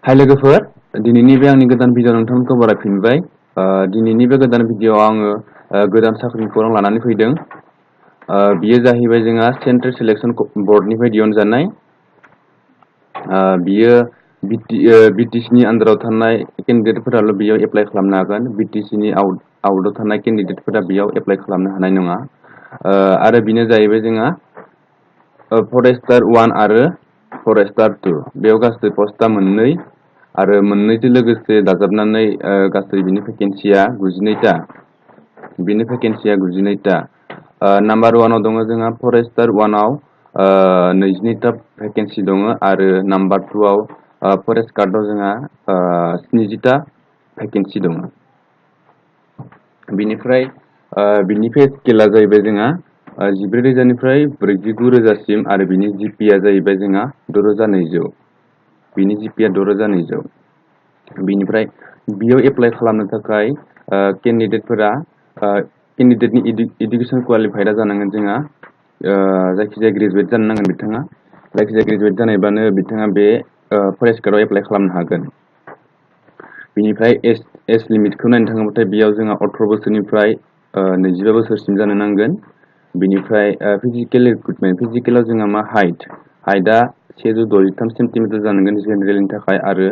हाय लोगोफोर दिनैनि बे आंनि गोदान भिडिअ नोंथांमोनखौ बरायफिनबाय दिनैनि बे गोदान भिडिअआव आङो गोदान साख्रिनि खौरां लानानै फैदों बियो जाहैबाय जोंहा सेन्ट्रेल सिलेक्शन बर्डनिफ्राय दिहुनजानाय बियो BTC नि आन्दाराव थानाय केन्डिडेटफोराल' बेयाव एप्लाइ खालामनो हागोन BTC नि आउटआव थानाय केन्डिडेटफोरा बेयाव एप्लाइ खालामनो हानाय नङा आरो बेनो जाहैबाय जोंहा फरेस्टार 1 आरो फरेस्टार 2 बेयाव गासै पस्टआ मोननै आरो मोननैजों लोगोसे दाजाबनानै गासै बिनि भेकेन्सिया 92टा नाम्बार 1 आव दङ जोंहा फरेस्टार 1 आव 22टा भेकेन्सि दङ आरो नाम्बार 2 आव फरेस्ट गार्डआव जोंहा 70टा भेकेन्सि दङ बिनिफ्राय बिनि पे स्केला जाहैबाय जोंहा 14,000निफ्राय 49,000सिम आरो बिनि जिपिआ जाहैबाय जोंहा 6,200 बिनि जिपिआ 6,200 बिनिफ्राय बियाव एप्लाइ खालामनो थाखाय केन्डिडेटनि इडुकेसन क्वालिफाइडआ जानांगोन जोंहा जायखिजाया ग्रेजुवेट जानो नांगोन बिथाङा जायखिजाया ग्रेजुवेट जानायबानो बिथाङा बे फरेस्ट गार्डआव एप्लाइ खालामनो हागोन बिनिफ्राय एज लिमिटखौ नायनो थाङोबाथाय बेयाव जोंहा 18 बोसोरनिफ्राय 25 बोसोरसिम जानो नांगोन बिनिफ्राय फिजिकेल रिक्रुटमेन्ट फिजिकेलाव जोंहा मा हाइटआ 163 सेन्टिमिटार जानांगोन जेनेरेलनि थाखाय आरो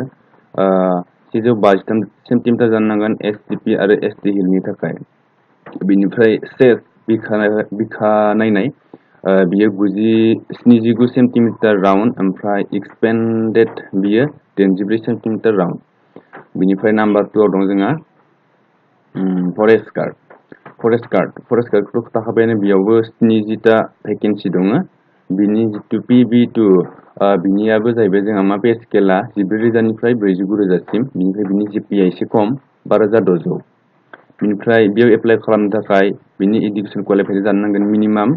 153 सेन्टिमिटार जानो नांगोन एसटिपि आरो एसटि हिलनि थाखाय बिनिफ्राय बिखा नायनाय बियो 79 सेन्टिमिटार राउन्ड ओमफ्राय एक्सपेन्डेड बियो 84 सेन्टिमिटार राउन्ड बिनिफ्राय नाम्बार 2 आव दं जोंहा फरेस्ट गार्डखौथ' थाखाबायानो बेयावबो 70टा भेकेन्सि दङ बिनि जितु PB2 बिनियाबो जाहैबाय जोंहा मा पे स्केला 14,000निफ्राय 49,000सिम बिनिफ्राय बिनि जिपिआ एसे खम 12,600 बिनिफ्राय बेयाव एप्लाइ खालामनो थाखाय बिनि इडुकेसन क्वालिफाइड जानो नांगोन मिनिमाम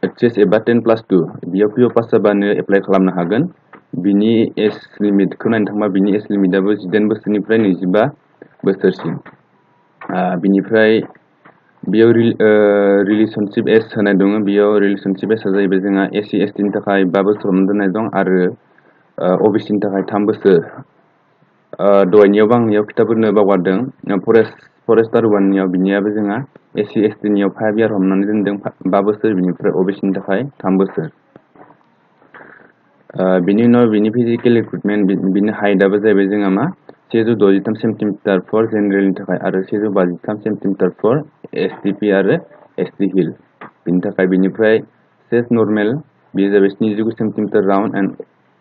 HS एबा 10+2 बेयाव पिअ पास जाबानो एप्लाइ खालामनो हागोन बिनि एज लिमिटखौ नायनो थांबा बिनि एज लिमिटआबो 18 बोसोरनिफ्राय 25 बोसोरसिम बिनिफ्राय बेयाव रिलेसनशिप एज होनाय दङ बेयाव रिलेसनशिप एजआ जाहैबाय जोंहा SC ST नि थाखाय 5 बोसोर हमना दोननाय दं आरो OBC नि थाखाय 3 बोसोर दहायनियावबो आंनियाव खिथाबोनो बावगारदों फरेस्टार 1नियाव बिनियाबो जोंहा SC ST नियाव 5 इयार हमनानै दोनदों 5 बोसोर बिनिफ्राय OBC नि थाखाय 3 बोसोर बिनि उनाव बिनि फिजिकेल रिक्रुटमेन्ट बिनि हाइटआबो जाहैबाय जोंहा मा 163 सेन्टिमिटार फर जेनेरेलनि थाखाय आरो 153 सेन्टिमिटार फर STP आरो ST हिल बिनि थाखाय बिनिफ्राय चेस्ट नर्मेल बेयो जाबाय 79 सेन्टिमिटार राउन्ड एन्ड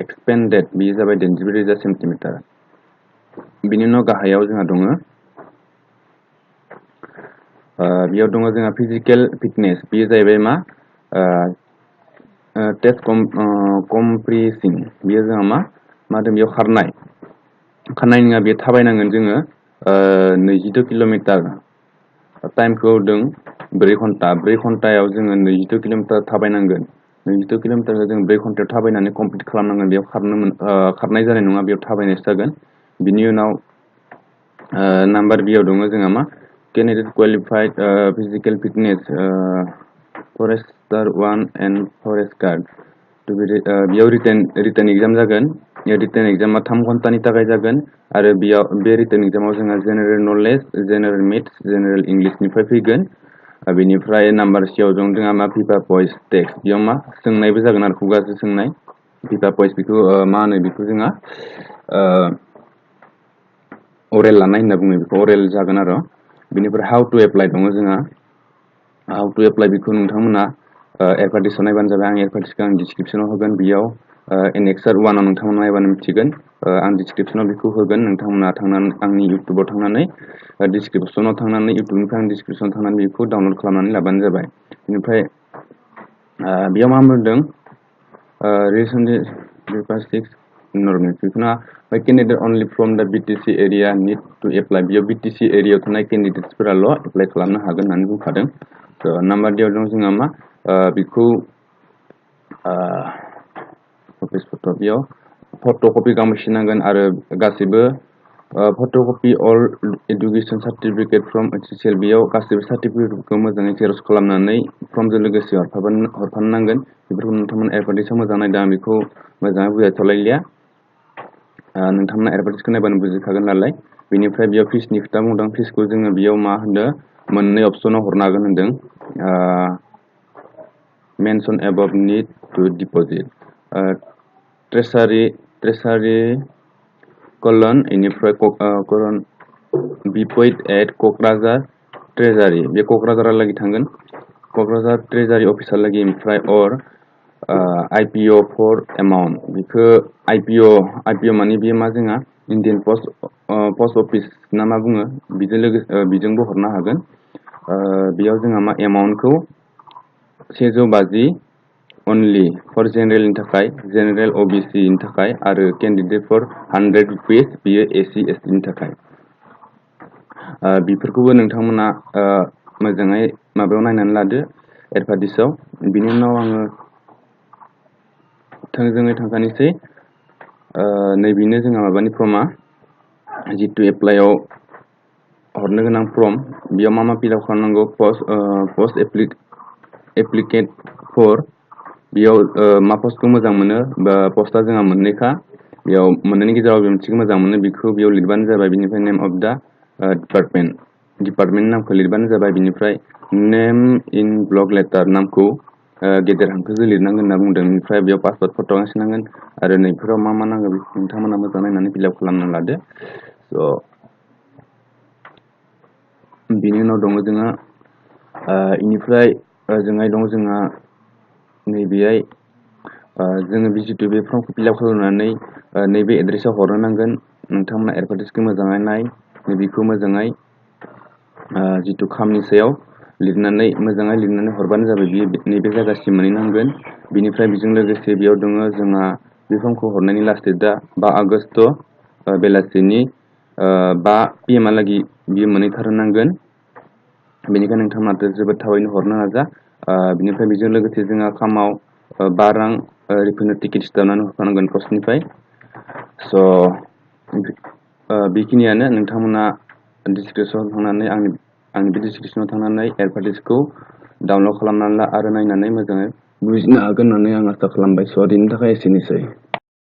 एक्सपेन्डेड बेयो जाबाय 84,000 सेन्टिमिटार बिनि उनाव गाहायाव जोंहा दङ बेयाव दङ जोंहा फिजिकेल फिटनेस बेयो जाहैबाय मा टेस्ट कमप्रिसिं बेयो जोंहा मा होनदों बेयाव खारनाय नङा बेयो थाबायनांगोन जोङो 22 किल'मिटार टाइमखौ होदों 4 घन्टायाव जोङो 22 किल'मिटार थाबायनांगोन 22 किल'मिटारखौ जों 4 घन्टायाव थाबायनानै कमप्लिट खालामनांगोन बेयाव खारनाय जानाय नङा बेयाव थाबायनायसो जागोन बिनि उनाव नाम्बार बियाव दङ जोंहा मा candidate qualified physical fitness forester 1 and forest guard बेयाव रिटेन एग्जाम जागोन रिटेन एग्जामा 3 घन्टानि थाखाय जागोन आरो बेयाव बे रिटेन एग्जामाव जोंहा general knowledge general maths general इंलिशनिफ्राय फैगोन बेनिफ्राय नाम्बार सियाव दं जोंहा मा फिफा भइस टेक्स्ट बेयाव मा सोंनायबो जागोन आरो खुगाजों सोंनाय फिफा भइस बेखौ मा होनो बेखौ जोंहा अरेल लानाय होनना बुङो बेखौ अरेल जागोन आरो बेनिफ्राय हाउ टु एप्लाइ दङ जोंहा हाउ टु एप्लाइ बेखौ नोंथांमोना एडभार्टाइजआव नायबानो जाबाय आं एडभार्टाइजखौ आं डिसक्रिपसनाव होगोन बेयाव एनेक्सार 1 आव नोंथांमोना नायबानो मिथिगोन आं डिसक्रिपसनाव बेखौ होगोन नोंथांमोना थांनानै आंनि इउटुबाव थांनानै डिसक्रिपसनाव थांनानै इउटुबनिफ्राय आं डिसक्रिपसनाव थांनानै बेखौ डाउनलड खालामनानै लाबानो जाबाय बेनिफ्राय बेयाव मा बुंदों बेखौना by candidate only from the BTC area need to apply बेयाव BTC एरियायाव थानाय केन्डिडेट्सफोराल' एप्लाइ खालामनो हागोन होननानै बुंखादों नाम्बार दियाव दं जोंहा मा बेखौ बेयाव फट' कपि गांबेसे नांगोन आरो गासैबो फट' कपि अल एडुकेसन सार्टिफिकेट फ्रम HSL बेयाव गासैबो सार्टिफिकेटखौ मोजाङै जेरक्स खालामनानै फर्मजों लोगोसे हरफानो नांगोन बेफोरखौ नोंथांमोना एडभार्टाइजआव मोजां नायदों आं बेखौ मोजाङै बुजायथ'लायलिया नोंथांमोना एडभार्टाइजखौ नायबानो बुजिखागोन नालाय। बेनिफ्राय बेयाव फिसनि खोथा बुंदों। फिसखौ जोङो बेयाव मा होनदों मोननै अपसनाव हरनो हागोन होनदों। Mention above need to deposit treasury challan इनिफ्राय challan be paid at Kokrajhar treasury, बे क'क्राझारहालागै थांगोन, क'क्राझार ट्रेजारि अफिसारहालागै। ओमफ्राय IPO फर एमाउन्ट, बेखौ IPO माने बेयो मा जोंहा इन्डियान पस्ट अफिस ना मा बुङो, बिजोंबो हरनो हागोन। बेयाव जोंहा मा एमाउन्टखौ 150 अनलि फर जेनेरेलनि थाखाय, जेनेरेल OBC नि थाखाय, आरो केन्डिडेट फर 100 रुपिस, बियो SC ST नि थाखाय। बेफोरखौबो नोंथांमोना मोजाङै माबायाव नायनानै लादो एडभार्टाइजआव। बिनि उनाव आङो थोंजोङै थांखानोसै। नैबेनो जोंहा माबानि फर्मा, जितु एप्लाइआव हरनो गोनां फर्म। बेयाव मा फिलआप खालामनांगौ, पस्ट एप्लिकेट फर, बेयाव मा पस्टखौ मोजां मोनो, बा पस्टआ जोंहा मोननैखा, बेयाव मोननैनि गेजेराव बे मोनसेखौ मोजां मोनो बेखौ बेयाव लिरबानो जाबाय। बिनिफ्राय नेम अफ दा डिपार्टमेन्टनि नामखौ लिरबानो जाबाय। बिनिफ्राय नेम इन ब्लक लेटार, नामखौ गेदेर हांखोजों लिरनांगोन होनना बुंदों। बेनिफ्राय बेयाव पासपर्ट फट' गांसे नांगोन, आरो नैफोराव मा नांगौ बेखौ नोंथांमोना मोजां नायनानै फिलआप खालामना लादो। बिनि उनाव दङ जोंहा इनिफ्राय ओजोंहाय दङ जोंहा नैबेहाय जोङो जितु बे फर्मखौ फिलआप खालामनानै नैबे एड्रेसाव हरनो नांगोन। नोंथांमोना एडभार्टाइजखौ मोजाङै नाय, नैबेखौ मोजाङै जितु खामनि सायाव मोजाङै लिरनानै हरबानो जाबाय। बियो नैबे जायगासिम मोनहैनांगोन। बिनिफ्राय बेजों लोगोसे बेयाव दङ जोंहा बे फर्मखौ हरनायनि लास्ट डेटआ 5 आगष्ट बेलासिनि 5 PM हालागै बियो मोनहैथारनांगोन। बेनिखायनो नोंथांमोना जोबोद थाबैनो हरनो नाजा। बिनिफ्राय बेजों लोगोसे जोंहा खामाव 5 रां रिफिउन्ड टिकेट सिथाबनानै हरफानांगोन पस्टनिफ्राय। बेखिनियानो। नोंथांमोना डिसक्रिपसनाव थांनानै आंनि बे डिसक्रिपसनाव थांनानै एडभार्टाइजखौ डाउनलड खालामनानै ला, आरो नायनानै मोजाङै बुजिनो हागोन होननानै आं आसा खालामबाय। दिनैनि थाखाय एसेनोसै।